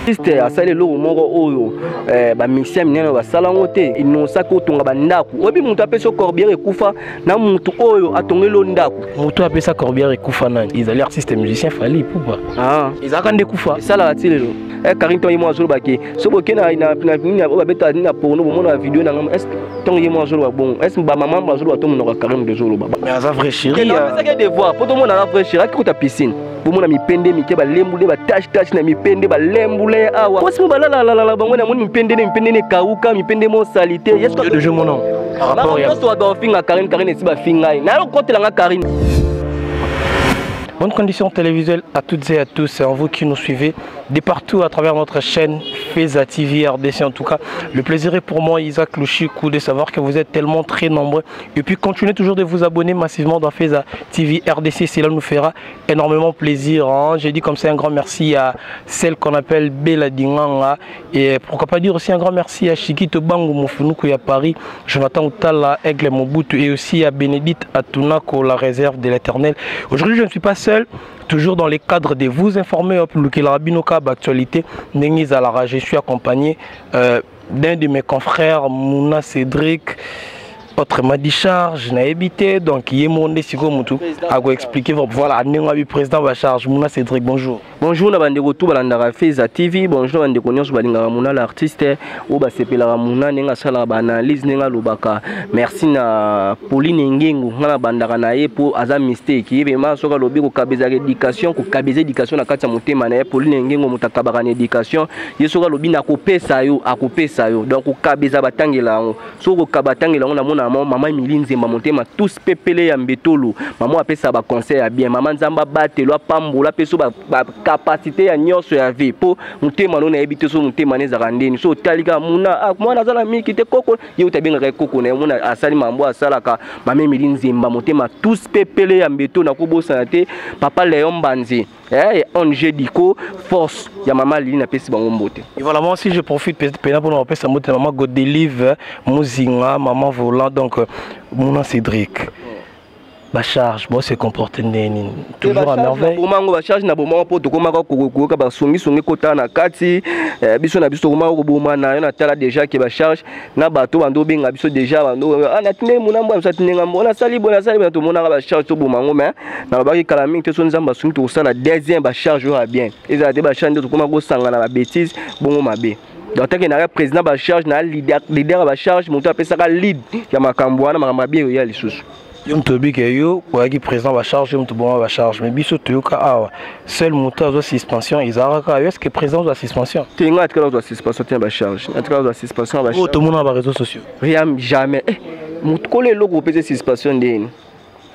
Artiste asali eloko moko oyo eh, bamusicien minene basala yango te. Inosaki otonga bandako, oyebi moto apesi yo corbière ekufa na moto oyo atongeli yo ndako. Moto apesa corbière ekufa nani? Ezali artiste musicien Fally Ipupa. Ah. Ezalaka nde kufa. Esalaka ti lelo. Eh, Karine ntango ye moko azoloba ke so boke na nini oyo babetaka nini na porno, bomona video na ngai. Est ntango ye moko azoloba bongo, est bamama bazoloba to monoko ya Karine moto ezoloba? Mais aza vrai chéri. Apesaki devoir po tomona aza vrai chéri. Akikuta piscine, bomona mipende mike, balembule, batache tache na mipende, balembule awa posi mo balalalalala bango. Namoni mipende ne, mipende ne ekauka, mipende mo salite. De jeu mon homme. Par rapport ya nyonso bato bafinga Karine, Karine esi bafinga ye, nayo kotelanga Karine. Bonne condition télévisuelle à toutes et à tous, et en vous qui nous suivez de partout à travers notre chaîne Feza TV RDC. En tout cas, le plaisir est pour moi, Isaac Louchikou, de savoir que vous êtes tellement très nombreux. Et puis, continuez toujours de vous abonner massivement dans Feza TV RDC, cela nous fera énormément plaisir, hein. J'ai dit comme ça un grand merci à celle qu'on appelle Bella Dinganga. Et pourquoi pas dire aussi un grand merci à Chiquito Bangu Mofunuku à Paris, Jonathan Outala, Aigle Mobutu et aussi à Bénédicte Atunako, la réserve de l'éternel. Aujourd'hui, je ne suis pas seul, toujours dans les cadres de vous informer, hop, Lukela Binoka, actualité, Nengi Zalara. Je suis accompagné d'un de mes confrères, Mouna Cédric, autrement dit charge, nayebi te, donc ye monde siko mutu ako expliquer. Voilà, ndenge abi président ba charge, Mouna Cédric, bonjour. Bonjour na bandeko tu balandaka Feza TV, bonjour na bandeko nyonso balingaka Mouna l'artiste, oyo basepelaka Mouna ndenge asalaka baanalyse, ndenge alobaka. Merci na Pauline Ngengu, nga na bandaka na ye po aza mistake. Ye vraiment soki alobi kokabezaka éducation, kokabeza éducation na kati ya motema na ye. Pauline Ngengu moto akabaka na éducation. Ye soki alobi na kopesa yo, akopesa yo. Donc kokabeza batangela yango. Soki kokaba batangela yango, namona mama Emilie Nzemba motema tous pepele ya mbetolo. Mama apesa ba conseil ya bien. Mama Nzamba abatelo, apambola, apeso ba capacité ya nyonso ya vie po motema no nayebi te so motema ne ezalaka ndeni. So otali kaka Muna, ah, mwana aza na miki te, koko ye uta abengaka ye koko na ye. Mona asali mambo asalaka. Mama Emilie Nzemba motema tous pepele ya mbeto. Nakobosana te papa Léon Mbanzi, eh, ONG Dico force ya mama Lili, napesi bango mbote. Et voilà, moi aussi je profite peut-être pour nous appeler mbote maman Godelive Muzinga, maman volant. Donc Mouna Cédric, ba charge bon se comporter nini, toujours à merveille. Bomango ba charge na bomango po tokomaka kokoka basongi songi kota na kati, eh, biso na biso tokomaka koboma na yo. Na tala déjà ke ba charge na bato bando benga biso déjà, bando ah na tinde muna mbwa biso atinde ngambo na sali bo na sali, tomonaka ba charge tobomango. Mais na babaki kala mingi te, so Nzambe asungi, tokosala deuxième ba charge oyo ya bien. Ezala te ba charge nde tokoma kosangana ba bêtise bongo mabe. Donc tant que na président ba charge, na leader, leader ya ba charge, moto apesaka lead ya makambo wana, makambo ya bien oyo ya lisusu. Yo moto oyebi ke yo oyaki président bacharge, yo moto boma bacharge, mais biso toyoka awa seul moto azwa suspension ezalaka kaka yo. Est ce que président ozwa suspension? Te, nga atikala ozwa suspension te na bacharge, atikala ozwa suspension na oyo bacharge tomona na baréseaux sociaux. Rien, jamais. Eh, moto kolo eloko opesa suspension ndeni?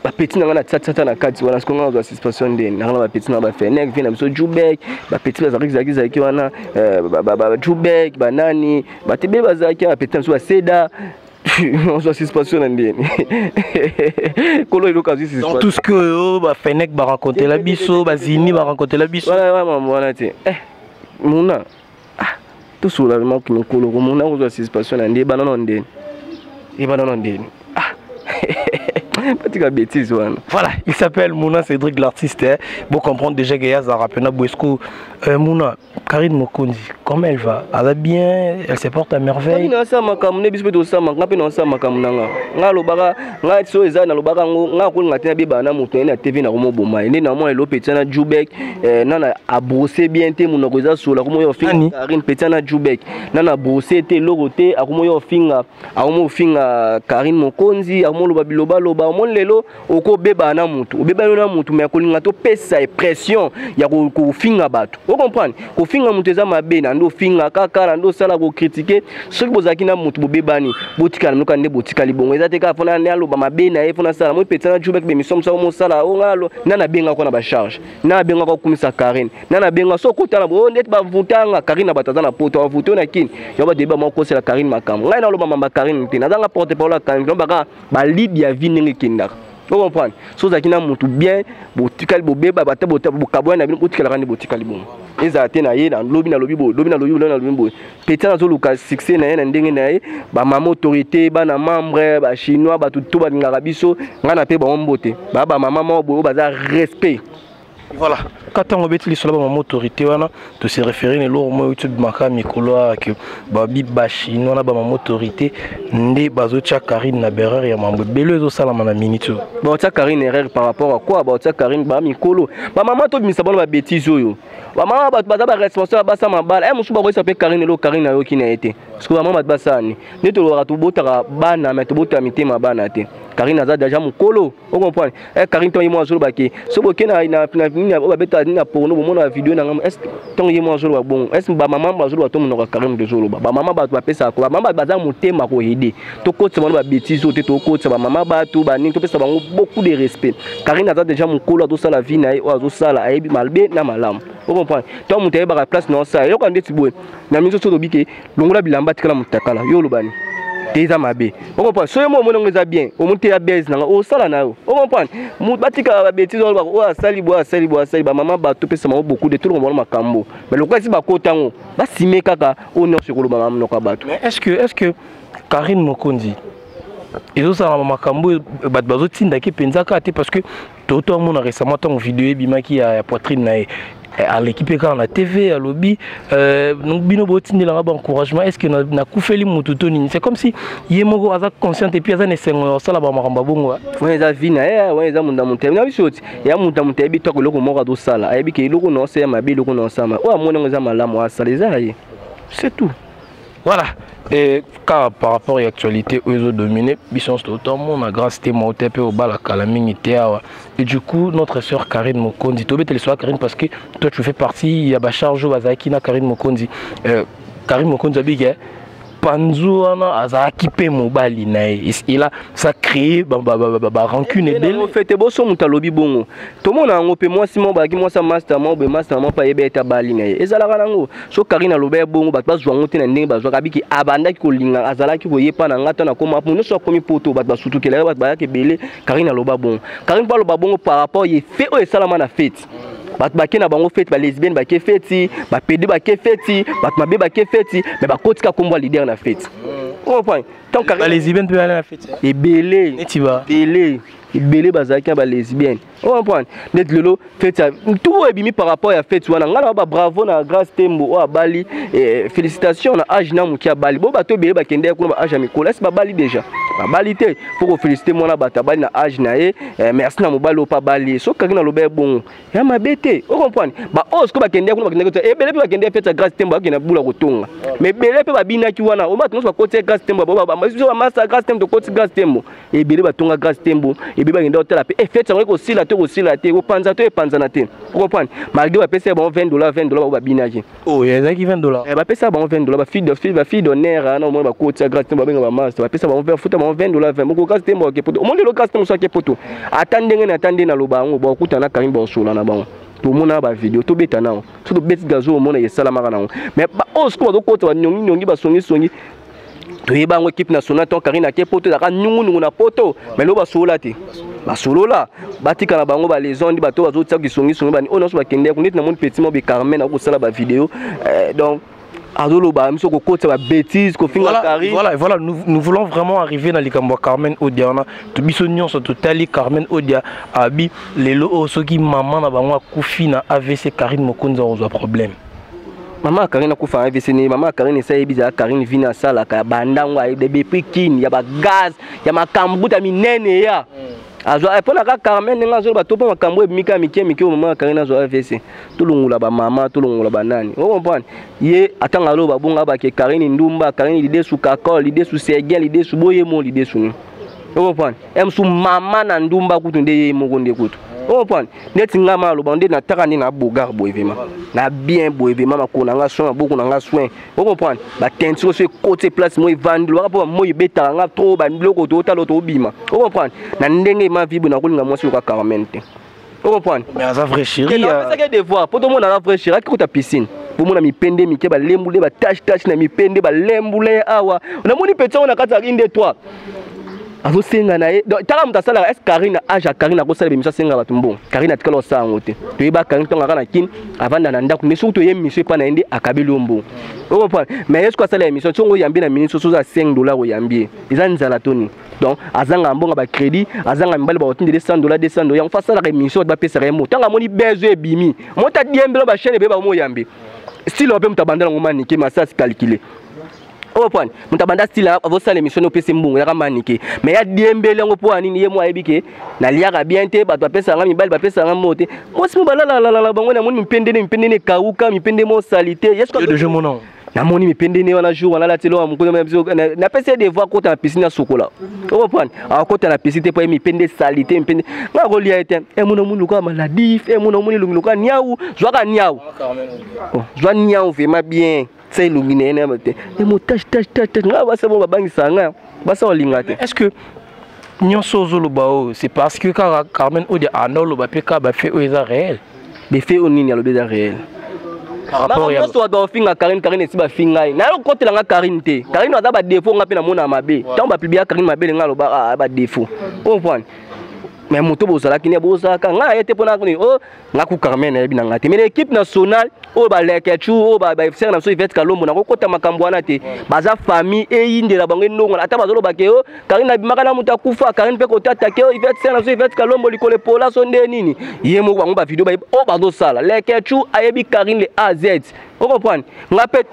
Bapeti na nga na tiatiata na kati wana, siko nga nazwa suspension ndeni? Nanga na bapeti na bafenek vie na biso Jubek, bapeti bazalaki zalaki zalaki wana, Jubek banani, bato ebele bazalaki, bapeti na biso baseda. Ozwa suspension na ndeni? Kolo eloko azwi suspension. Dans tout ce que oyo bafenek barakontela biso, bazini barakontela biso. Wana mambo wana te. Eh, Muna, ah, tosola vraiment mokolo komona kozwa suspension na nde ebana na ndeni, ebana na ndeni. Ah, batika bêtise wana. Voilà, il s'appelle Mouna Cédric l'artiste, hein. Bon, comprendre déjà que Yaza Rapena Bouesco. Mouna, Karine Mokonzi, comment elle va? Elle va bien, elle se porte à merveille. Karine asala makambo ne, biso mpe tosala, nga mpe nasala makambo na nga. Nga alobaka nga so eza nalobaka yango, nga akolinga te nabebana na moto na ye na TV na komoboma ye nde na mwa elo. Petit na Jubek, nana abrose bien te, monoko eza sola, akomoya ofinga. Nani? Karine, petit na Jubek, nana abrose te, eloko te, akomoya ofinga, akomofinga Karine Mokonzi, akomoloba bilobaloba. Omoni lelo okobebana na motu, obebani na motu, mais akolinga topesa pression ya kofinga bato. Ocomprendre, kofinga motu eza mabe na nde ofinga kaka na nde osala kocritiquer. Soki bozalaki na motu, bobebani, botikala noka nde botikali bongo. Eza te kaka fona nde aloba mabe na ye, fona asala moi petit na Jubek bémission mosu mosala o nga na nabengaka na bacharge, na nabengaka kokumisa Karine, na nabenga so okotala bo ndeti bavutanga Karine na bato aza na poto, bavute na kini yo, badeba moko kosela Karine makambo. Ngai naloba mamba Karine te, nazanga porte parole ya Karine, baka balide ya vie ndenge ekendaka. Ocomprendre, so ozalaki na motu bien, botikali bobeba, bata bokabwana na bino, botikalaka nde botikali bongo. Ezala te na ye nalobi, nalobi boye, lobi nalobi boye, nalobi boye. Petit azoluka succès na ye na ndenge na ye. Bamama autorité, bana membre, bachinois, bato to balingaka biso, ngai na mpe bango mbote. Baa bamama moko boye oyo baza respect. Voilà, katango obeti lisolo bamama autorité wana, tose référé na eloko moko euti obimaka mikolo awa ke babi bachinois na bamama autorité nde bazotia Karine na berreur ya mambo ebele ezosalama na minute oyo. Baotia Karine erreur par rapport à quoi? Baotia Karine, bamikolo, bamama, tobimisa bano babétise oyo. Bamama, bato baza baresponsable, basa mabala e mosusu bakoyesa mpe Karine eloko Karine ayoki na ye te, parce que bamama, bato basala ni nde tolobaka, tobotaka bana me tobotaka mitema bana te. Karine aza déjà mokolo, ocomprendre? E Karine, ntango ye moko azoloba ke so boke na nini oyo babetaka nini na porno, bomona bavideo na ngambo, est ntango ye moko azoloba bongo, est bamama bazoloba to monoko ya Karine moto ezoloba? Bamama, bato bapesaka, bamama, bato baza motema koyede. Tokotisa bango babétise oyo te, tokotisa bamama, bato banini, topesa bango beaucoup de respect. Karine aza déjà mokolo, azosala vie na ye oyo azosala, ayebi mabe na malamu, ocomprendre? Ntango moto ayebaka place na osala, yoka ndeti boye na miso, so olobi ke longola bilamba, tikala motakala, yo olobani te, eza mabe, ocomprendre? So ye mo omoni yango eza bien, omoni te ya bese nanga osala na yo, ocomprendre? Batikaka babétise oyo, oyo asali boye, asali boye, asali. Bamama, bato pesa bango beaucoup de tolongo bango makambo, mais lokola esi bakota yango, basime kaka oyo nyonso ekoloba na monoko ya bato. Mais est ce que Karine Mokonzi ezosalama makambo oyo bato bazotindaki mpenza kaka te? Parce que totomona récemment, ntango video ebimaki ya poitrine na ye, aleki mpe kaka na TV, alobi bino botindelanga baencouragement, est ce que nakufeli motu to nini? C'est comme si ye moko aza consciente et puis aza na esengo ya kosala bamakambo ya bongo. Wana eza vie na ye, wana eza moto na moto na biso ti ya moto na moto ayebi toko eloko moko azosala, ayebi ke eloko na osala mabe, eloko na osala oyo amoni yango eza malamu, asala, eza ya ye, c'est tout. Voilà, et car par rapport à l'actualité oyo ezodomine biso nyonso, totomona Grâce te moko te mpe obala kala mingi te awa. Et du coup, notre sœur Karine Mokonzi, tobetela lisolo ya Karine parce que toi, tu fais partie ya bacharge oyo bazalaki na Karine Mokonzi. Karine Mokonzi abiki panzu wana azalaki mpe mobali na ye, et là ça crée barancune ebele. Fete boso moto alobi bongo, tomona yango mpe mwasi moko bazalaki mwasi ya master moko boye, master moko mpe ayebi ete abali na ye, ezalaka nango. So Karine aloba ye bongo, bato bazwa yango te na ndenge bazwaka. Abiki abandaki kolinga, azalaki koyepa na nga to nakoma mo nyonso akomi poto, bato basutukela ye, bato bayaki ebele. Karine aloba bongo, Karine mpo aloba bongo par rapport ye fe oyo esalama na feti, bato bake na bango feti, balesbienne bake feti, bapédé bake feti, bato mabe bake feti, mais bakotika kombo ya leader na feti, comprendre? Balesbienne mpe bala na feti? Ebele. Neti ba? Ebele, ebele bazalaki na balesbienne, ocomprendre? Neti lelo feti tu oyo ebimi par rapport ya feti wana, ngai na ba bravo na Grâce Tembo oyo abali, félicitation na age na moki abali bo. Bato ebele bakende kuna ba age ya mikolo, esi babali déjà, babali te. Faut kofélicité mwana bato abali na age na ye, merci na mobali oyo mpe abali ye. Soki kaki naloba ye bongo, ya mabe te, ocomprendre? Baoyo sikoyo bakende kuna, bakendaki ebele mpe bakende feti ya Grâce Tembo, bakende bula kotonga, mais ebele mpe babinaki wana. Oyo bato nyonso bakoti Grâce Tembo, biso bamasa Grâce Tembo, tokoti Grâce Tembo, ebele batonga Grâce Tembo, ebele bakende kotala mpe feti yango ekosila te, ekosila te, ekopanza to epanzana te, ocomprendre? Malgré bapesa bango 20 dollars, 20 dollars bao babinaki. Oh, ezalaki 20 dollars? Bapesa bango 20 dollars, bafille d'honneur wana omoni bakoti ya Grâce Tembo, babenga bamaster, bapesa bango, futa bango 20 dollars, 20 moko. Grâce Tembo ake poto, omoni lelo Grâce Tembo so ake poto, ata ndenge na ata nde naloba yango, bakutana na Karine, bakosola na bango, tomona bavideo, tobeta nango, so tobeti gazo, omona esalamaka nango. Mais baoyo sikoyo bazokota banyonginiongi, basongisongi, toyeba yango. Équipe nationale to Karine ake poto, ezalaka nungunungu na poto, mais lelo basolola te, basolola, batika na bango balezondi. Bato bazotia kisongisongi bani oyo nyonso bakende neti namoni petit mo be Carmen akosala bavideo, donc azoloba miso kokotisa babétise, kofinga Karine. Voilà, nous voulons vraiment arriver na likambo ya Carmen Odia wana. To biso nyonso totali Carmen Odia abi lelo oyo, soki mama na bango akufi na AVC, Karine Mokonzi akozwa problème. Mama ya Karine akufa na AVC ne? Mama ya Karine esa yebi ezala Karine vini asalaka ya bandango depuis kini ya bagaz ya makambo kuta minene ya azwa mpo na kaka Carmen ndenge azoloba to mpo makambo ebimika mike mike oyo. Mama ya Karine azwa AVC, tolongola bamama, tolongola banani, ocomprendre? Ye atanga aloba bongo, abake Karine ndumba, Karine lidesu kakol, lidesu seguin, lidesu boye mo lidesu ni, ocomprendre? E mosu mama na ndumba kutu nde ye moko nde kutu, ocomprendre? Neti nga ma aloba nde nataka nde na bogar boye, vraiment na bien boye, vraiment makolo na nga soin, maboko na nga soin, ocomprendre? Bateinture so ekoti place mo evandi, lobaka mpo bamoi ebetaka nga trop, babiloko tootala tobima, ocomprendre? Na ndenge ema vibre, nakolinga mwasi yoka Carmen te, ocomprendre? Mais aza vrai chéri. Apesaki devoir mpo tomona aza vrai chéri, akikuta piscine, bomona mipende mike, balembule, batache tache na mipende, balembule awa. Namoni petit yango na kati ya inde 3. Azosenga na ye. Donc tala, moto asalaka, est Karine, age ya Karine, akosala bémission asenga bato mbongo? Karine atikala osala yango te. Toyeba Karine ntongo aka na Kini, avanda na ndako, mais soki toye émission epa na ye nde akabeli yo mbongo, ocomprendre? Mais ye soki asala émission, songo oyambi na minute, soso oza 5 $, oyambi ye, eza nzala to nini? Donc azanga mbongo, bacrédit, azanga mibali bakotindele 100 $, 200 $. Yango fa asalaka émission, bato bapesaka ye mo. Ntango amoni bezo ebimi, moto adiembelo, bachaîne ebeye, bango oyambi style mpe moto abanda nango manike masasi calcule oyo pwani. Moto abanda style, azosala émission, opesi mbongo yaka manike, mais ya diembeli yango mpo ya nini? Ye mo ayebi ke naliaka bien te, bato bapesaka nga, mibali bapesaka nga mbongo te, mwasi mo balalalalala bango. Namoni mipendene, mipendene ekauka, mipende mo sali te. Namoni mipendene wana, jour wana alati eloko ya mokolo, napesi ye devoir, kota na piscine, asokola, okoprendre? Akota na piscine te mpo ye mipende sali te. Mipende nga akolia ye te. Emona omoni lokola maladif, emona omoni elongi lokola niau. Zwaka niau, zwa niau vraiment bien, tia elongi na ye na te, emo tache tache tache tache. Nga basa bo babangisaka nga, basa olinga te. Est ce que nyonso ozoloba oyo, c'est parce que kaka Carmen Odia anda oloba mpe kaka bafaits oyo eza réel? Bafaits oyo nini alobi eza réel? Nyonso bato bafinga Karine, Karine esi bafinga ye, nayo kotelanga Karine te. Karine aza badéfauts, nga mpe namona mabe. Ntango bapublia Karine mabe, nga aloba badéfauts, comprendre? Mais moto bozalaki ne bozalaka, ngai naye te mpona o nga ku Carmen nayebi na nga te. Mais na équipe nationale oyo, balekechu oyo, bafsr na biso Ivete Kalombo, nakokota makambo wana te. Baza famille, eyindela bango endongola. Ata bazolobake o Karine abimaka na moto akufa, Karine mpe kotatake o Ivete ser na biso Ivete Kalombo likolo epola so nde nini. Ye moko bango bavideo bayebi oyo bazosala. Lekechu ayebi Karine le A Z, ocomprendre? Nga mpe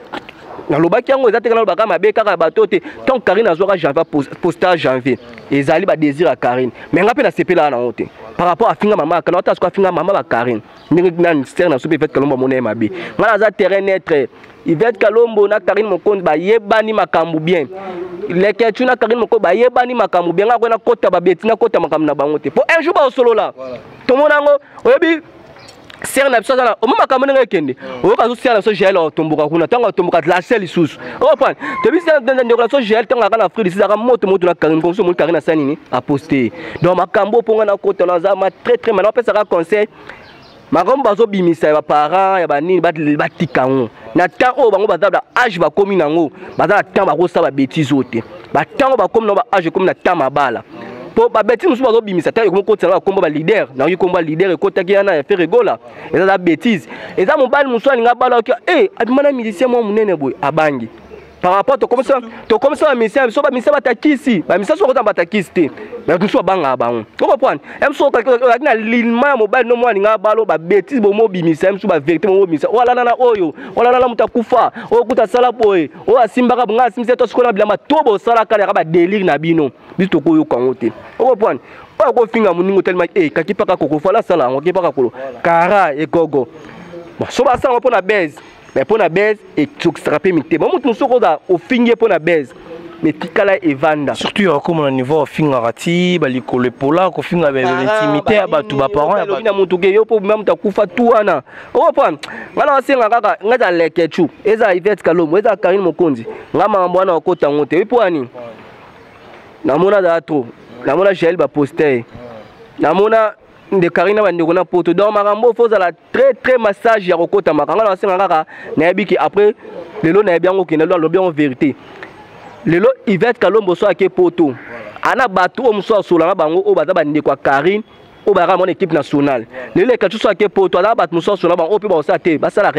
nalobaki yango, eza te kaka nalobaka mabe kaka bato te. Tant Karine azwaka janvier, posta janvier, ezali badésir ya Karine, mais nga mpe nasepelaka nango te par rapport afinga mama akana ata siko afinga mama bakarine ndenge nani. Sere na so mpe Ivete Kalombo amona ye mabe. Nga naza terrain neutre. Ivete Kalombo na Karine Mokonzi bayebani makambo bien, Leketu na Karine Mokonzi bayebani makambo bien. Nga koyena kota babeti, nakota makambo na bango te, po un jour baosolola, tomona yango. Oyebi sere na biso aza na omo makambo ndenge ekende. Oyoka azo sere na biso Jael atomboka kuna, ntango atomboka lase lisusu, oprendre? Toyebi ndeko na biso Jael, ntango aka na Afrique lisusu, aka moto moto na Karine Konso. Omoni Karine asala nini? Aposte. Donc makambo mponga nakota, naza ma très très mal. Apesaka conseil, makambo bazobimisa ya baparent ya banini, batika yango na temps oyo bango baza na age bakomi nango, baza na temps bakosala babêtises oyo te. Batango bakomi nango, baage ekomi na temps mabala, mpo babêtises mosusu bazobimisa ta ekomi kotisa na bakombo baleader. Nayoki kombo ya leader ekotaki wana ya Ferre Gola, eza za bêtise. Eza mobali mosusu alinga bala oki e abima na musicien mwa monene boye, abangi par rapport tokomisa bamisien biso, bamisien batakisi, bamisien soki okota batakisi te, mais mosusu babangaka bango, okoprendre? Mosusu ozalaki na lilema ya mobali no mwa alinga balo, babêtises bomobimisa mosusu, bavérité bomobimisa, oyo alala na oyo, oyo alala na moto akufa, oyo kuta asala boye, oyo asimbaka ngai asimbisa to sikoyo na bilamba to bosalaka yaka badélire na bino, biso tokoyoka yango te, okoprendre? Oyo akofinga moninga otelemaki e kaki mpaka koko fala asala yango ki mpaka kolo kara ekogo. Bon, so basala yango mpo na base, mais mpo na base esokisaka mpe mitema. Moto mosusu okoza ofingi ye mpo na base, mais tikala evanda. Surtout akoma na niveau afingaka ti balikolo epola, kofinga baintimité ya bato, baparent ya bato na motu ke yo mpo bima moto akufa tu wana, okoprendre? Ngai na basenga kaka, ngai eza Lekechu, eza Ivete Kalombo, eza Karine Mokonzi, ngai makambo wana okota yango te. Mpo ani namona azala trop, namona Jael baposte ye, namona nde Karine na bandeko na poto. Donc makambo fo ozala très très massage ya kokota makambo. Ngai na basenga kaka, nayebi ke après lelo nayebi yango, okende lelo alobi yango vérité. Lelo Ivete Kalombo so ake poto, ana bato oyo mosusu asola na bango, oyo baza bandeko ya Karine, oyo bayaka mona équipe nationale. Lelo ekati so ake poto, aza bato mosusu asola bango, oyo mpe bakosala te, basala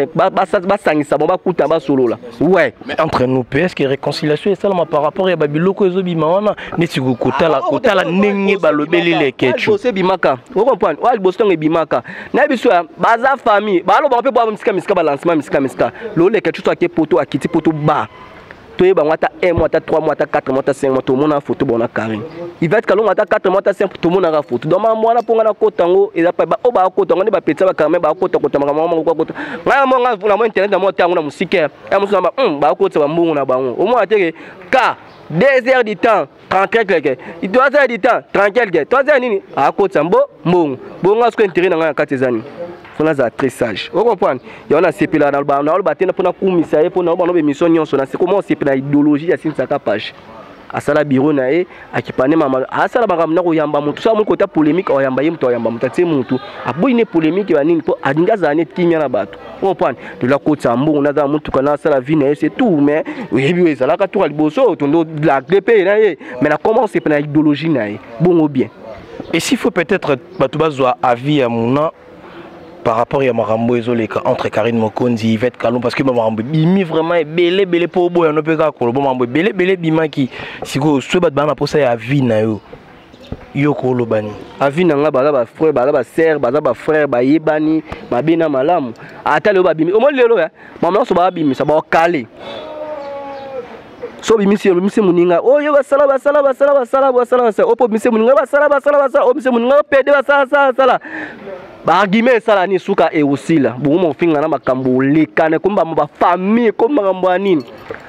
basangisa bango, bakuta basolola, ouais. Mais entre nous, est ce que réconciliation esalama par rapport ya babiloko ezobima wana, neti kotala kotala ndenge balobeli Lekecu? Liboso ebimaka, ocomprendre? Oyo liboso ntango ebimaka, na biso ya baza famille, balobaka mpe bwa misika misika, balancement misika misika. Lelo Lekecu so ake poto, akiti poto, ba toyeba yango ata 1 mois, ata 3 mois, ata 4 mois, ata 5 mois, tomona photo bona Karine Ivete Kalongo, ata 4 mois, ata 5, tomonaka photo. Donc makambo wana mpo nga nakota yango, eza oyo bakota yango nde bapetisa bacarme, bakota kota makambo moko akota ngai mo nga na mo internet na mo te yango na mosika ya mosusu na bakotisa bambongo na bango. Omona teke ka 2 heures du temps 30 quelque, 3 heures du temps 30 quelque, 3 heures nini, akotisa mbo mbongo bongo. Siko intérêt na ngai na kati eza nini? Fo nazala très sage, ocomprendre? Yango nasepelaka, naloba te mpona kumisa ye, mpona bano bémission nyonso. Nasekoma osepela na idéologie ya Sinsaka page. Asala bureau na ye, akipane mama, asala makambo na koyamba motu. So amoni kota polémique, oyamba ye moto, oyamba moto, atie motu, aboyi ne polémique ya nini, mpo alingi azala ne kimia na bato. Comprendre, lelo akotisa mbongo, naza motuka, nasala vie na ye, c'est tout. Mais oyebi oyo ezalaka toka liboso tondo lagle mpe na ye, mais na commence mpe na idéologie na ye bongo bien. Et s'il faut peut-être bato bazwa avis ya Muna par rapport ya makambo ezoleka entre Karine Mokonzi, Yvette Kalon, parce que bamakambo ebimi vraiment ebele ebele, mpo oboyano mpe kaka koloba makambo ebele ebele ebimaki sikoyo, soki bato baa na mposa ya avis na yo, yo koloba nini? Avis na nga, baza bafrère, baza basœur, baza bafrère, bayebani mabe na malamu. Ata lelo babimi, omoni lelo ya mama nyonso babimisa bakale, so obimisi, obimisi moninga oyo basala, basala, basala, basala, basala, basala, opo obimisi moninga, basala, basala, basala, obimisi moninga pede, basala, basala, basala, baargument esala nini? Suka eosila bongo, mofinga na makambo olekana, ekomi bamo bafamille, ekomi makambo ya nini.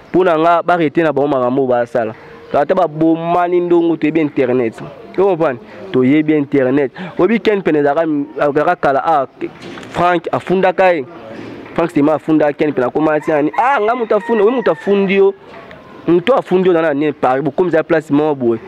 Mpo na nga, barete na bango makambo oyo basala, ata babomani ndongo, toyebi internet, ocomprendre, toyebi internet. Oyebi Ken pene ezalaka kala, a Frank afundaka ye, Frank Sema afundaka Ken pene, akoma ti nani, ah, nga moto afunda oyo, moto afundi yo, moto afundi yo na nini, pari bokomisa place moko boye.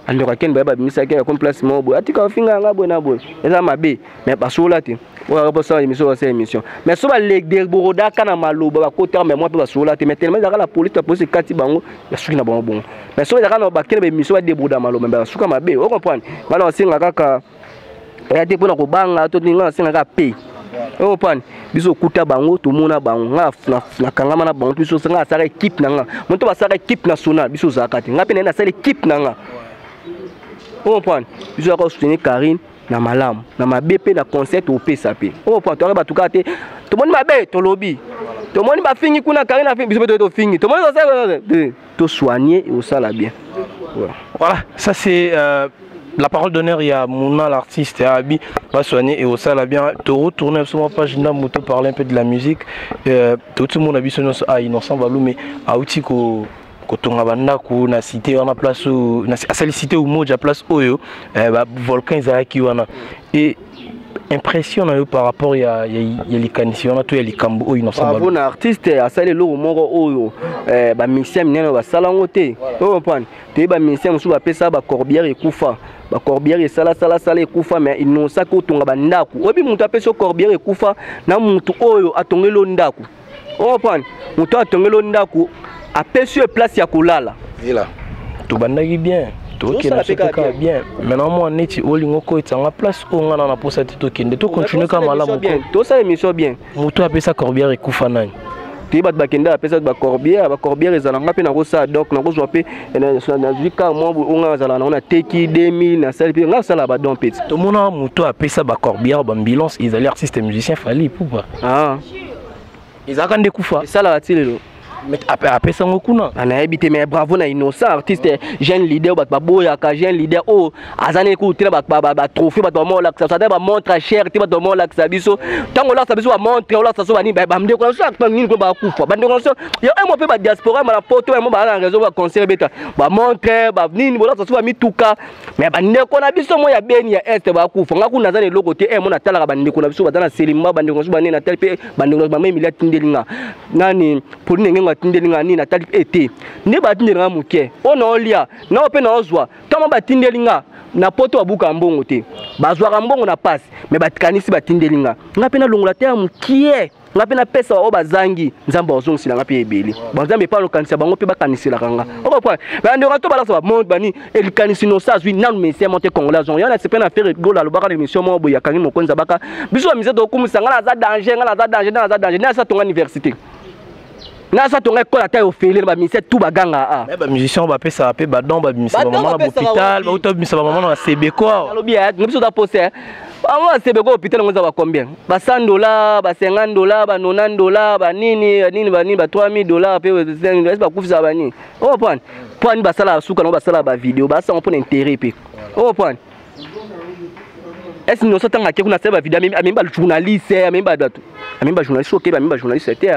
Andeko akende, baye babimisaki, akomi place moko boye, atika ofinga yanga boye na boye, eza mabe. Mais basola te, oyo aka posala émission, basala émission, mais so baledeborodaka na maloba, bakotaka, mais mwa mpe basola te. Mais tellement ezalaka la police, la police ekati bango, basuki na bango bongo. Mais so ezalaka na bakende baémission, badebroda maloba, mais basuka mabe. Ocomprendre, bana basenga kaka eya te mpona kobanga to nga, nasenga kaka pe ocomprendre. Biso okuta bango, tomona bango, nga nakangama na bango. Biso nga asala équipe na nga, moto basala équipe nationale, biso ozalaka te, nga mpe naye nasala équipe na nga. Ocomprendre, biso yaka soutenir Karine na malamu, na mabe mpe na conseil topesa mpe. Ocomprendre, toyaka bato kaka te, tomoni mabe tolobi, tomoni bafingi kuna Karine afingi biso, mpe toye tofingi, tomoni tosoigne, osala bien. Voilà, ça c'est la parole d'honneur. Il y a Mouna l'artiste Abi va soigner et osala bien. Tu retourner sur ma page Namoto, parler un peu de la musique. Tout le monde a vu son ah Innocent Balume auti ko kotonga bandako na cité wana, place asali cité Umoja, place oyo ba volcan ezalaki wana. Et impression na yo par rapport ya likanisi wana to ya likambo oyo Innocent? Bravo na artiste, asali eloko moko oyo bamusicien minene basala yango te. Ocomprendre, toyebi bamusicien mosusu bapesa bacorbillard ekufa, bacorbillard esalasalasala ekufa, mais Innocent otonga bandako. Oyebi moto apesi yo corbillard ekufa na motu oyo atongeli yo ndako, ocomprendre, moto oyo atongeli yo ndako, apesi yo place ya kolala. Ela tobandaki bien, tokende so kaka bien. Maintenant mwa neti olingi okoyetanga place oyo nga na na posa te, tokende, tocontinue kaka malamu. Tosala émission bien. Moto apesa corbillard ekufa nani? Toyebi bato bakende, bapesa bacorbillard, bacorbillard ezala. Nga mpe nakosala, donc nakozwa mpe, nazwi ka mwa oyo nga azala nango, nateki 2000, nasali mpe, nga asala badon mpe. Tomona moto apesa bacorbillard, baambulance, ezali artiste musicien Fally Ipupa. Ezalaka nde kufa. Esalaka ti lelo. Apesa yango kuna. Nayebi te, mais bravo na Innocent, artiste jeune leader, bato baboyaka jeune leader oyo aza nini kutu te na batrophée. Bato bamolakisa ata bamontre cher te, bato bamolakisa biso, ntango olakisa biso bamontre, olakisa biso banini, bandeko na biso nini kuna bakufa, bandeko na biso yo emo mpe badiaspora na poto emo baa na réseau, baconcert ebeta, bamontre banini, bolakisa biso bamituka, mais bandeko na biso mo ya Beni, ya Est bakufa. Nga kuna naza na eloko te. Mo natalaka bandeko na biso baza na Selimba, bandeko na biso banini, natali mpe bandeko na mama Emilie atindeli nga nani, Pauline Ngengo atindeli nga nini, natali mpe te nde batindeli nga moke oyo naolia nao mpe naozwa. Ntango batindeli nga na poto, babuka mbongo te, bazwaka mbongo na pasi, mais bakanisi batindeli nga, nga mpe nalongola te ya mokie, nga mpe napesa oyo bazangi. Nzambe azongisela nga mpe ebele. Banzambe epa lokanisa bango mpe bakaniselaka nga, okoprendre. Bandeko to balakisa bamonde bani elikanisi nosa azwi nanu mesia mo te, congolais azongo yana sepe na Ferre Gola. Alobaka na émission moko boye, akangi mokonzi abaka biso bamise, tokumisa nga naza danger, nga naza danger, nga naza danger, nasa tonga université, nasa tonga ekole, ata ofele na bamise tu baganga a. Bamusicien bapesaka mpe badon, babimisa bamama na hôpital, bauta babimisa bamama na basebeko. Alobi biso ta pose bango basebeko, hôpital yango eza ba combien? Ba 100 $, ba 50 $, ba 90 $, banini banini banini, ba 3000 $ mpe bakufisaka banini. Oprendre, mpo ani basalaka suka nango, basalaka bavideo, basango mpona intérêt mpe. Oprendre, est-ce nyonso ntango ake kuna asala bavideo, amemi bajournaliste, amemi bato, amemi bajournaliste, oke bamemi bajournaliste te,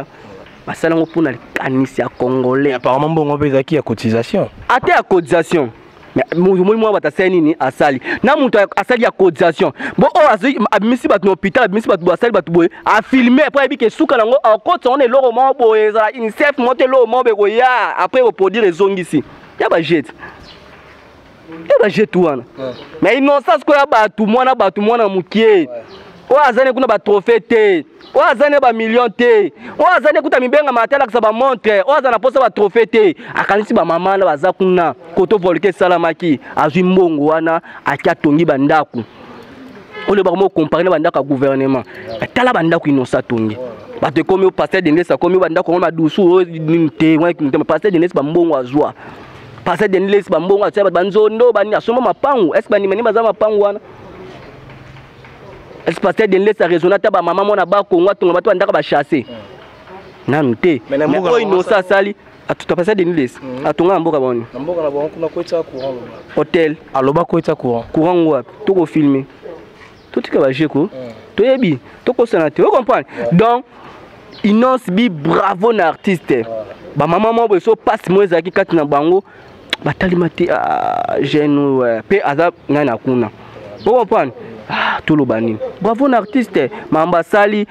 basala yango mpona likanisi ya congolais. Apparemment mbongo mpe ezalaki ya cotisation. Ate ya cotisation, mais omoni mwa bato asali nini, asali na moto asali ya cotisation bo oyo azwi, abimisi bato na hôpital, abimisi bato boye, asali bato boye, afilme po ayebi ke suka nango akotisa ngo na eloko moko boye, ezala UNICEF moko te, eloko moko bekoya après reproduire, ezongisi. Ya bajete, ya bajete wana. Mais innocence sikoyo ya bato, mwana bato, mwana mokie oyo aza ne kuna batrophée te, oyo aza ne bamillion te, oyo aza ne kuta mibengama ate alakisa bamontre, oyo aza na mposa batrophée te, akanisi bamama na baza kuna koto volke esalamaki, azwi mbongo wana, aki atongi bandako oyo bakomi okompare na bandako ya gouvernement. Tala bandako Innocent atongi, bato ekomi o pasteur Denis, akomi bandako yango madusu oyo nini te. Pasteur Denis, bambongo azwa, pasteur Denis bambongo atia bato banzondo bani, asomba mapangu. Est ce bandimani baza mapangu wana? Est ce pasteur Denis araisonne ata bamama mwana bakongo atonga bato bandako bachasse nanu te? Oyo Innocent asali, atuta pasteur Denis atonga na mboka boni? Na mboka na bango kuna kotia courant. Hotel. Aloba kotia courant. Courant ngo wapi? Tokofilme, totika bajeko, toyebi, tokosana te, ocomprendre. Donc Innoss'B, bravo na artiste. Bamama moko boye so pasi mo ezalaki kati na bango, batalima te jeune oyo mpe aza ngai na kuna, ocomprendre. Toloba nini? Bravo na artiste, makambo asali,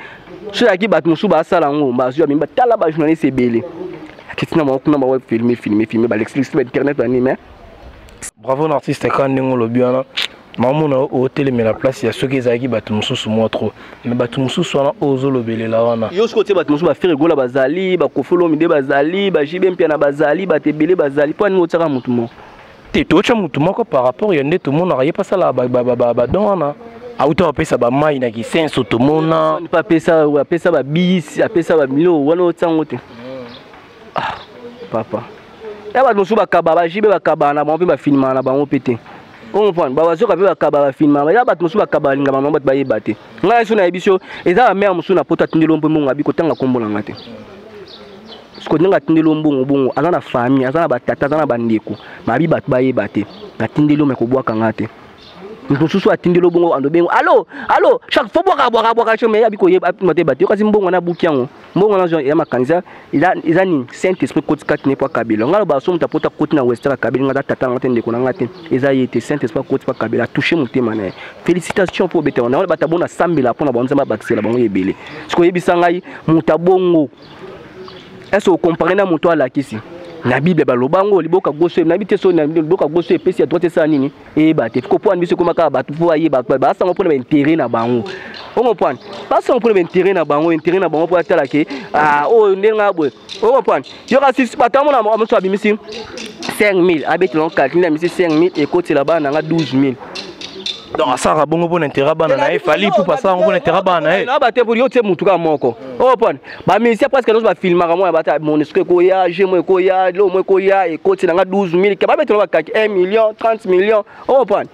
so ezalaki bato mosusu basala yango, bazwi bamimi. Batala bajournaliste ebele akiti na bango kuna, bawa filme, filme, filme, balexilisi ba internet, banini, mais Bravo na artiste. Ka ndenge olobi wana, maomona otelemela place ya soki ezalaki bato mosusu mwa trop, mais bato mosusu wana oyo ozolobelela wana. Yo soki otie bato mosusu, baFerre Gola bazali, baKoffi Olomide bazali, baJB Mpiana bazali, bato ebele bazali. Mpo anini otiaka motu moko? Te, totya motu moko par rapport ya nde tomonaka ye pasala badon wana, auta bapesa bamai na kisenso, tomona. Mpe apesa, apesa babisi, apesa bamilo wana, otiango te. Ah papa, ya bato mosusu bakaba, baJB bakaba na bango mpe bafilmaka na bango mpe te, ocomprendre. Babazoka mpe bakaba, bafilmaka. Ya bato mosusu bakaba, balinga bango bato bayeba te. Ngai so nayebi so eza bamare mosusu na poto atindeli mpe mbongo, abi kotanga nkombo na nga te. Siko ndenge atindeli mbongo bongo, aza na famille, aza na batata, aza na bandeko, babi bato bayeba te. Natindeli yo, me kobwaka nga te. Mosusu atindeli bongo, ando bengo: "Allo, allo!" Chaque fois bwaka, bwaka, bwaka, so me abi koyeba te bato yo. Kasi mbongo wana abuki yango, mbongo wana ya makanisa eza nini? Saint Esprit koti kati ne mpo akabela nga. Loba so moto apota koti na western, akabeli nga, aza tata na nga te, ndeko na nga te, eza ye te. Saint Esprit akoti mpo akabela, atouche motema na ye. Félicitation mpo obeta wana. Bato abona asambela mpona bango, Nzambe abakisela bango ebele. Soki oyebisa ngai moto abongo, est-ce ocompare na moto alakisi na Bible? Baloba ngo liboka gauche, nayebi te so liboka gauche epesi ya droite esala nini, eyeba te. Ko poana biso ekoma kaka bato mpo bayeba, basango mpona baintérêt na bango, ocomprendre. Basango mpona baintérêt na bango, intérêt na bango mpo atala ke oyo ndenge boye, ocomprendre. Yo kasi bato amona moso abimisi 5000, abetela ngo calcul, abimisi 5000, ekotela bana nanga 12 000. Donc asalaka bongo mpona intérêt bana na ye. Fally Ipupa asalaka ngo mpona intérêt bana na ye. Na bate yo tie mutu kaka moko, opone bamusicien presque nyonso bafilmaka mwana bata Monusco ekoya, gmo ekoya, lo mo ekoya, ekoti nanga 12 000, ke babetela bakaki 1 million, 30 million, opone.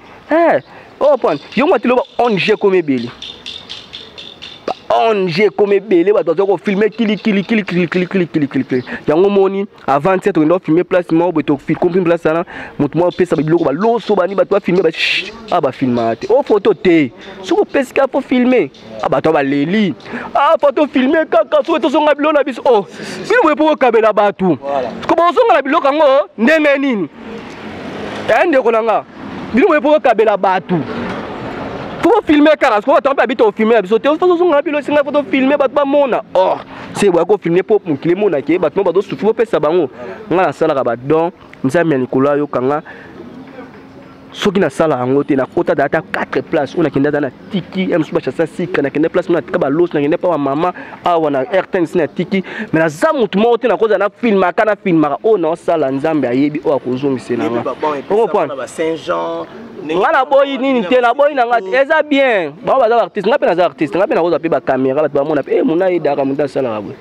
Opone yo mwa tilo ba ONG ekomi ebele, ONG ekomi ebele, bato baza kofilme kilikili kilikili kilikili kilikili. Yango moni avant tia tokenda kofilme place moko boye, tofilme place wana, moto moko apesa biloko, baloso bani, bato bafilme ba a bafilmaka te o photo te. Soki opesi kaka fo filme, a bato baleli, a photo filme kaka. Soki tozonga biloko na biso, o bino boye mpo kokabela bato ko bozonga na biloko yango ndenge nini? E ndeko na nga, bino boye mpo kokabela bato, fo kofilme kaka. Sikoyo bato mpe abi tofilme na biso te, tozonga na bilo esenga fo tofilme, bato bamona. Or se boya kofilme mpo mokili emonake bato mo bazosufri, bopesa bango. Nga nasalaka badon, Nzambe ya likolo ayokanga. Soki nasala yango te, nakota ata 4 place oyo nakende, ata na tiki ya mosusu bachasa sikre, nakende place moko natika baloso, nakende mpa bamama awa na rtnc na tiki. Mais naza motu moko te, nakozala nafilmaka, nafilmaka oyo naosala, Nzambe ayebi oyo akozongisela nga, ocomprendre. Nga naboyi nini te, naboyi na nga te, eza bien. Bango baza baartiste, nga mpe naza artiste, nga mpe nakozwa mpe bacaméra, bato bamona mpe mona ayedaka moto asalaka boye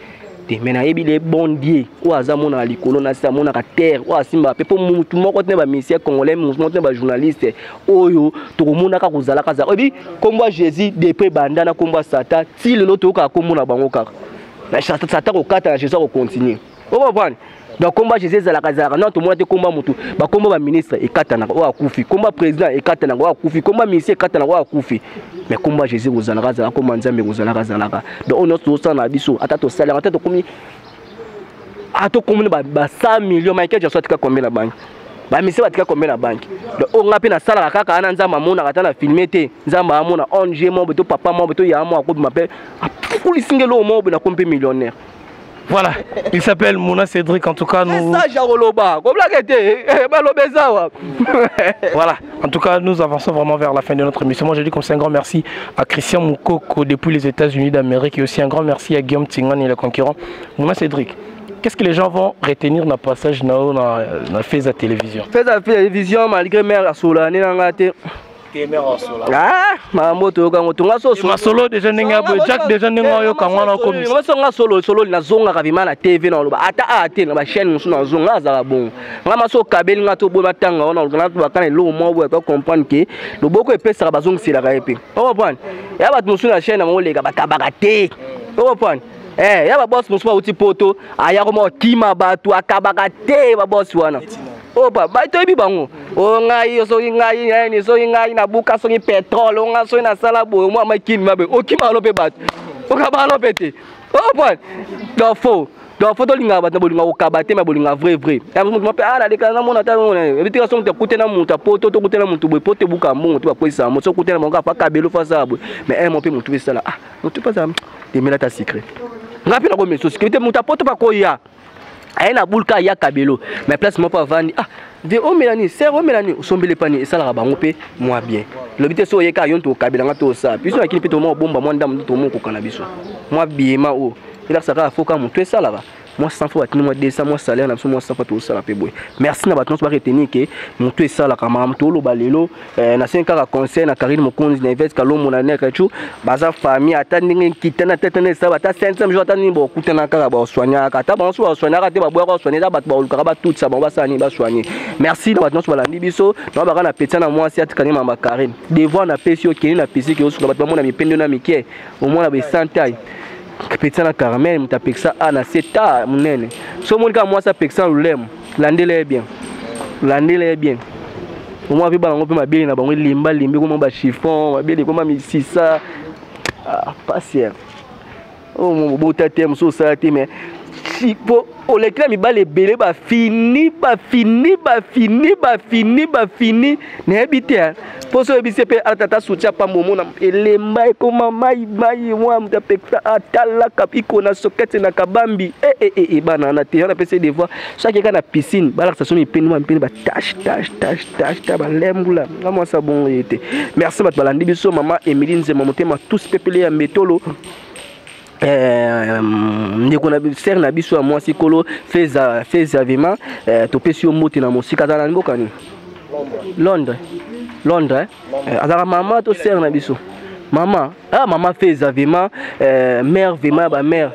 te. Mais nayebi le bon Dieu oyo aza monaka likolo na se, amonaka terre, oyo asimbaka mpe mpo mutu moko te na bamusicien congolais, mutu moko te na bajournaliste oyo tokomonaka kozalaka zala oyebi nkombo ya Jésus depuis banda na nkombo ya Satan ti lelo toyokaka nkombo na bango kaka na Satan kokata na Jésus akocontinue, ocomprendre. Donc kombo ya Jésus ezalaka, ezalaka non. Tomona te kombo ya motu, bakombo baministre ekatanaka oyo akufi, kombo ya président ekatanaka oyo akufi, kombo ya ministre ekatanaka oyo akufi, mais kombo ya Jésus kozalaka azalaka, kombo ya Nzambe kozalaka azalaka. Donc oyo nyonso tozosala na biso, ata tosali yango, ata tokomi, ata tokomi ba 100 millions, Michael Jackson atika combien na banque? Bamise batika combien na banque? Donc oyo nga mpe nasalaka kaka wana, Nzambe amonaka. Ata na filme te, Nzambe amona. ONG moko boye to papa moko boye to yaya moko akobima mpe afukulisi nge eloko moko boye, nakomi mpe millionnaire. Voilà, il s'appelle Mouna Cédric, en tout cas nous. Sage ya koloba, koblaka te, baloba eza wa. Voilà, en tout cas nous avançons vraiment vers la fin de notre émission. Moi je dis comme ça un grand merci à Christian Moukoko depuis les États-Unis d'Amérique et aussi un grand merci à Guillaume Tingani le concurrent. Mouna Cédric, qu'est-ce que les gens vont retenir dans le passage na na Feza Télévision? Feza Télévision malgré mère asola ne nanga te. Ah, makambo toyoka yango tonga somasolo deja ndenge ya boye jack deja ndenge oyoka yango wana okomiso nga solo solo nazongaka vraimen na tv na oloba ata a te na bachaîne mosusu nazonga azala bongo nga maso okabeli nga to boye batanga wana baka na eloko moko boye to comprendre ke loboko epesaka bazongiselaka ye mpe ocomprendre ya bato mosusu na chaîne na bango oleka bakabaka te ocomprendre Eh, ya babosi mosusu bauti poto aya koma okima bato akabaka te babosi wana opa oh, toyebi bango o oh, ngai soki ngai nani soki ngai nabuka soki petrole o ngai soki nasala boye mwa makini mabe okima alo mpe bato okaba alo mpe te opa oh, donc faux donc fo tolingaka bato na bolinga kokaba te ma bolinga vrai vrai moto mpe ah naleka namona ata ebitika so moto akute na moto apoto tokute na moto boye po tebuka mbongo te bakwesisa moto so okute na bango afa kabelo fo asala boye mais un mo mpe moto mpe esala ah moto mpe azala emela ata sucre nga mpe nakomela sucre te moto apoto mpe akoya aye na boule ka aya kabelo mais place moko avandi ah de omela nini ser omela nini osombeli epa nini esalaka bango mpe mwa bien lobi te so oye kaka yo nto okabela nga to osala biso nakini mpe toma obomba mwa ndambo toma okoka na biso mwa biema oyo elakisa kaka foka moto esalaka mwa 100 fois batindi mwa 200 mwa salaire na biso mwa 100 fois tozosala mpe boye. Merci na bato nyonso baretenir ke moto esalaka makambo toloba lelo. Nasengi kaka conseil na Karine Mokonzi na Yvette Kalombo na Nekrechu, baza famille ata ndenge nkitana tete na esala ata 5e jour ata nini bokutana kaka basoignaka ata bango so basoignaka te baboyaka basoigne eza bato balukaka batutisa bango basala nini basoigne. Merci na bato nyonso balandi biso na baka na petia na mwasi atikani mamba Karine devoir na pesi yo kende na pesi ke osuka bato bamona mipende na mike omona besantai pekisa na Carmel moto apekisa a na se ta monene so omoni kaka mwasi apekisa lolemo landela ye bien, landela ye bien omwa mpe bana yango mpe mabele na bango elimba limbi ekoma bachiffon mabele ekoma misisa ah, pasi oyo obota te mosusu osala te mais po oleki na mibali ebele bafini bafini bafini bafini bafini nayebi te mpo so oyebisi mpe atata soutien pamba omona elemba ekoma mai mai mwa moto apekisa atalaka iko na sokete na kabambi e e e e bana wana te wana apesi devoir soki eka na piscine balakisa so mipeni mwa mipeni batache tache tache tache ta balembula nga mwasi abongo ye te. Merci bato balandi biso mama Emilie Nzema motema tous pepele ya mbetolo ndeko na sere na biso ya mwasi kolo feza feza vraiment topesi yo mbote na mosika azala na mboka nini Londres Londres azalaka mama to sere na biso mama ah mama feza vraiment mère vraiment ya bamère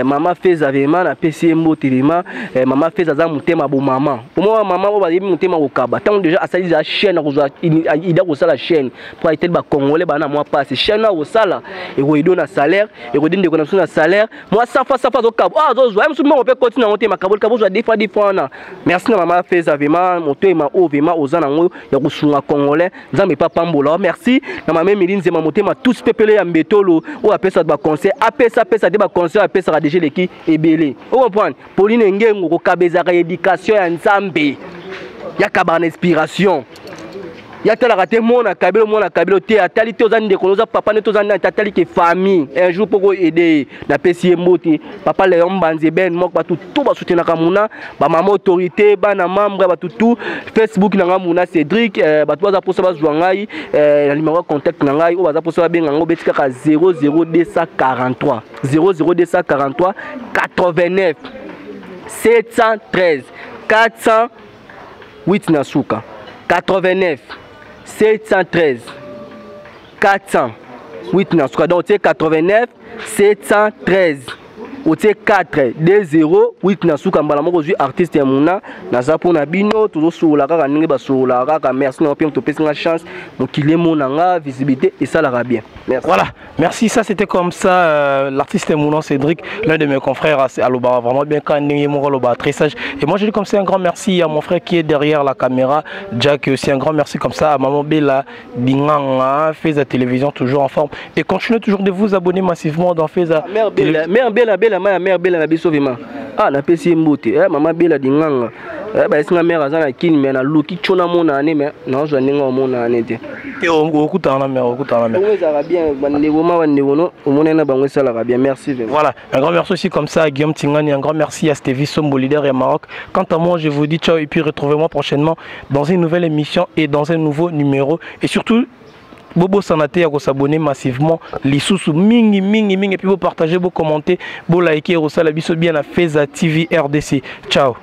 mama feza vraiment napesi ye mbote vraiment mama feza aza motema bomama omona mama oyo bayebi motema kokaba ntango déjà asali deja chaîne akozwa ida kosala chaîne po ayeteli bacongolais baa na mwa pasi chaîne oyo akosala ekoyedo na salaire ekoyede ndeko na biso na salaire mwa safa safa azokaba oyo azozwa ye mosusu mbongo mpe koti nango te makaboli kabo ozwa des fois des fois wana. Merci na mama feza vraiment motema oyo vraiment oza nango ya kosunga congolais nzambe epa pambola. Merci na mama Emili Nzema motema tous pepele ya mbetolo oyo apesa baconseil apesa apesa te baconseil apesaka deja eleki ebele ocomprendre Pauline Ngengo kokaba ezalaka éducation ya nzambe yakabaka na inspiration yatalaka te mwana kabelo mwana kabelo te atali te oza ndeko oza papa nde toza nani te atali ke famille un jour mpo koede ye napesi ye mbote papa Leon Mbanzi ben moko bato tu basoutenaka muna bamama autorité bana membre bato tu Facebook na ngai Muna Cédric bato baza mposa bazwa ngai na numéro ya contact na ngai oyo baza mposa babenga ngai obeti kaka 00243 00243 89 713 408 na suka 89 713 408 na suka donc otie 89 713 otie 4 2 0 8 na suka mbala moko ozwi artiste ya Muna naza mpona bino tozosolola kaka ndenge basololaka kaka. Merci na mpe topesi nga chance mokili emona nga visibilité esalaka bien. Merci. Voilà, merci. Ça, c'était comme ça, l'artiste Mouna Cédric, l'un de mes confrères à Loba, vraiment bien quand Loba, très sage. Et moi, je dis comme ça un grand merci à mon frère qui est derrière la caméra, Jack, et aussi un grand merci comme ça à Maman Bella Dinganga, Feza Télévision, toujours en forme. Et continuez toujours de vous abonner massivement dans Feza. Mère Bella, Mère Bella, Bella, Mère Bella, la biso vraiment. Ah, la PC Mbote, eh, Maman Bella Dinganga. Eh, bayesi nga mare aza na Kini, mais naluki tio namona ane, mais nazwa ndenge omona ane te. Te, okutana na mare, okutana na mare. Bongo ezalaka bien, bandeko ma bandeko no omonani na bango, esalaka bien. Merci vraiment. Voilà, un grand merci aussi comme ça à Guillaume Tingani, un grand merci à Stevie Sombo, leader et Maroc. Quant à moi, je vous dis ciao et puis retrouvez-moi prochainement dans une nouvelle émission et dans un nouveau numéro. Et surtout, bobosana te ya kos'abonner massivement lisusu mingi mingi mingi, et puis bopartager, bocommenter, boliker, osala biso bien na Feza TV RDC. Ciao.